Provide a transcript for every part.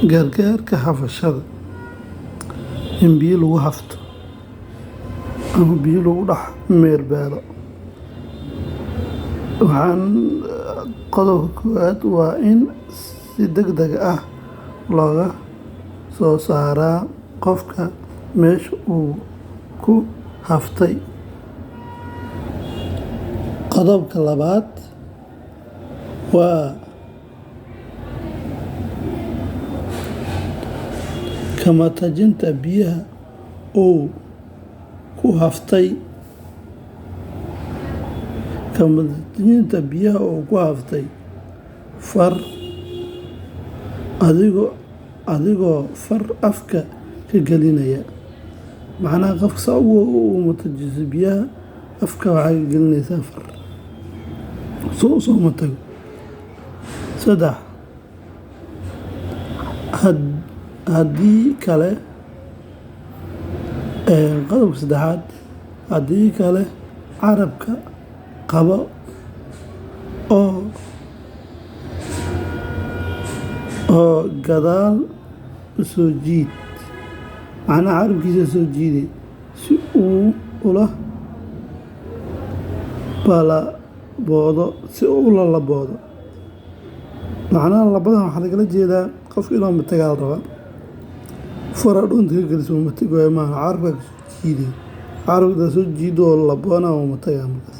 Gargaarka hafashada, in biyo lagu hafto ama biyo lagu dhex meerbeelo. Waxaan qodobka koowaad waa in si degdeg ah looga soo saaraa qofka meesha uu ku haftay. Qodobka labaad waa kamatajinta biyaha uu ku haftay. Kamatajinta biyaha uu ku haftay far, adigoo far afka ka gelinaya. Macnaha qofka saa ugu matajiso biyaha afka waxaa ka gelinaysaa far soo u soo matago. 3, haddii kale, qodobka saddexaad, haddii kale carabka qabo oo gadaal u soo jiid. Macnaha carabkiisa soo jiiday si uu ula balaboodo, si uu ula laboodo. Macnaha labadan waxaa lagala jeedaa qofka inuu matagaa la rabaa. Fara dhuunta ka geliso matag waayo maaha, carabka ka soo jiiday. Carabka soo jiido oo laboona oo matagaa markaas.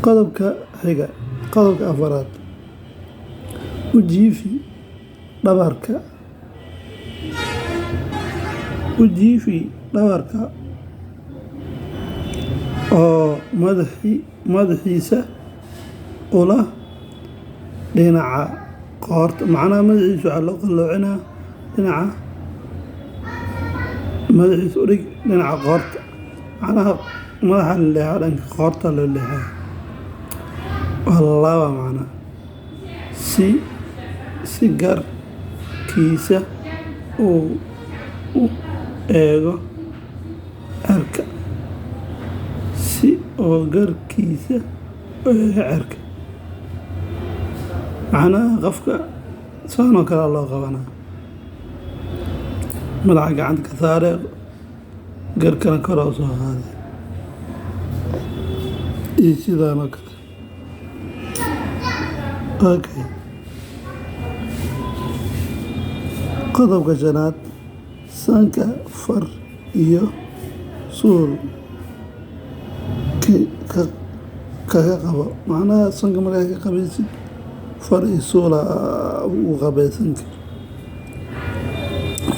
Qodobka xiga, qodobka afaraad, u jiifi dhabarka. U jiifi dhabarka oo madaxiisa ula dhinaca qoorta. Macnaha madaxiisa waxaa loo qaloocinaa dhinaca madaxiisa u dhig dhinaca qoorta. Macnaha madaxa la leexaa dhanka qoorta loo leexaa. Waa la laabaa macnaha. Si garkiisa uu u eego cirka. Si oo garkiisa u eego cirka. Macnaha qofka saan oo kale loo qabanaa. Madaxa gacanta ka saare, garkana kor u soo qaaday. Iyo sidaan oo kale. Okay. Qodobka shanaad, sanka far iyo suul kaga qabo. Macnaha sanka markaa ka qabaysid far iyo suul uu qabay sanka.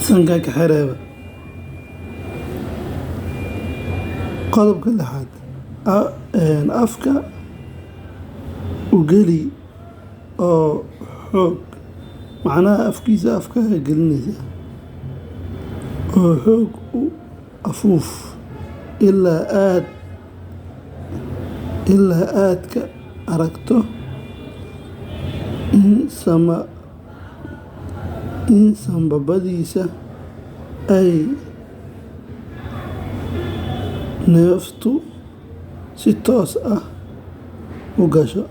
Sanka ka xireeba. Qodobka lixaad, afka u geli oo xoog. Macnaha afkiisa afka ka gelinaysa oo xoog u afuuf ilaa aad ka aragto in sambabadiisa ay neeftu si toos ah u gasho.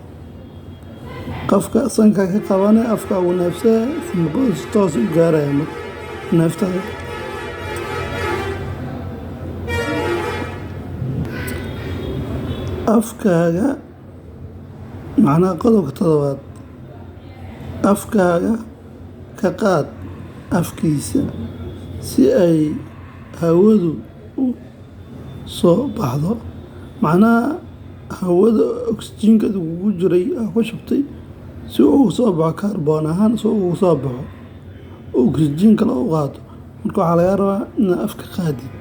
Qofka sanka ka qabanaya afka ugu neefsaya sambabada si toos u gaaraya marka neeftaada. Afkaaga, macnaha qodobka toddobaad, afkaaga ka qaad afkiisa si ay hawadu u soo baxdo. Macnaha hawada oksijiinka kugu jiray aa ku shubtay si uu ugu soo baxo kaarboon ahaan, si uu ugu soo baxo oksijiin kale u qaato. Marka waxaa laga rabaa inaad afka qaadid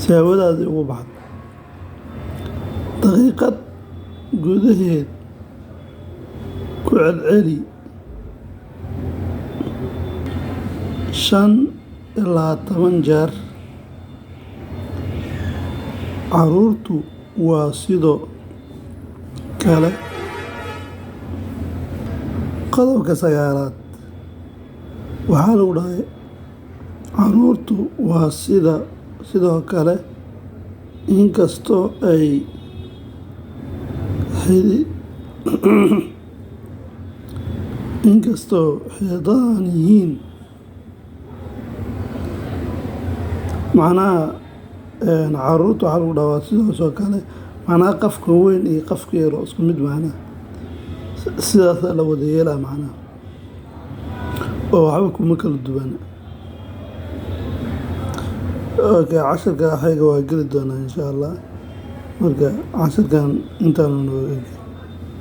si hawadaadi ugu baxdo. Daqiiqad gudaheed ku celceli 5 ilaa 10 jeer. Carruurtu waa sidoo kale. Qodobka sagaalaad, waxaa lagu dhahay carruurtu waa sidoo kale inkastoo ay Inkastoo xididadan yihiin, macnaha caruurta waxaa lagu dhahaa sidaas oo kale, macnaha qafka weyn iyo qafka yar waa isku mid, macnaha sidaasaa la wada yeelaa, macnaha oo waxba kuma kala duwana. Okay, cashirka xiga waa geli doonaa, insha Allah. Marka cashirkan intaanu nooga.